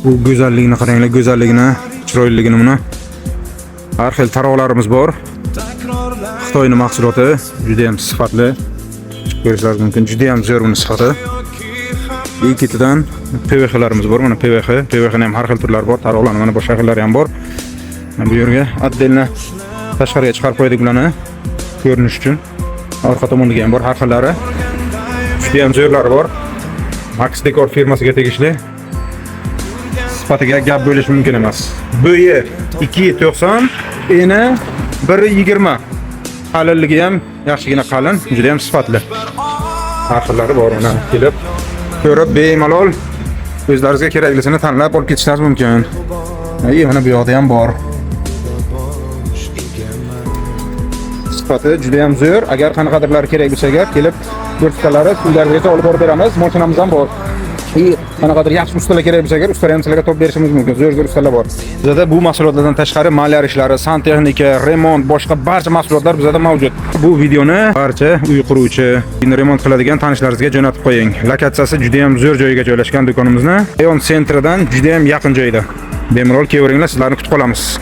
Bu go'zalligini qaranglar, go'zalligini, chiroyliligini buni. Har xil taroqlarimiz bor. Xitoyning mahsuloti juda ham sifatli. Ko'rishlaringiz mumkin, juda ham zo'r buni sifati. Ikkitidan PVXlarimiz bor. Mana PVX, PVXning ham har xil turlari bor. Taroqlarning mana boshqa xillari ham bor. Mana bu yerga отдельно tashqariga chiqarib qo'ydik bularni ko'rinish uchun. Orqa tomonida ham bor har xillari. Juda ham zo'rlari bor. Max Decor firmasiga tegishli. Sifatiga gap bo'lishi mumkin emas. Bo'yi 2.90, eni 1.20. Qalinligi ham yaxshigina qalin, juda ham sifatli. Har xillari bor, mana kelib ko'rib bemalol o'zlaringizga keraklisini tanlab olib ketishingiz mumkin. Ay, mana bu yoqda ham bor. Sifati juda ham zo'r. Agar qanaqadirlar kerak bo'lsa agar kelib ko'rsatalari uylaringizgacha olib borib beramiz. Mashinamiz ham bor. И qanaqadir yaxshi ustalar kerak bo'lsa agar ustalar ham sizlarga topib berishimiz mumkin. Zo'r zo'r ustalar bor. Bizada bu mahsulotlardan tashqari malyar ishlari, santexnika, remont, boshqa barcha mahsulotlar bizada mavjud. Bu videoni barcha uy quruvchi, uyni remont qiladigan tanishlaringizga jo'natib qo'ying. Lokatsiyasi juda ham zo'r joyga joylashgan do'konimizni. Rayon sentridan juda ham yaqin joyda. Bemalol kelaveringlar, sizlarni kutib qolamiz.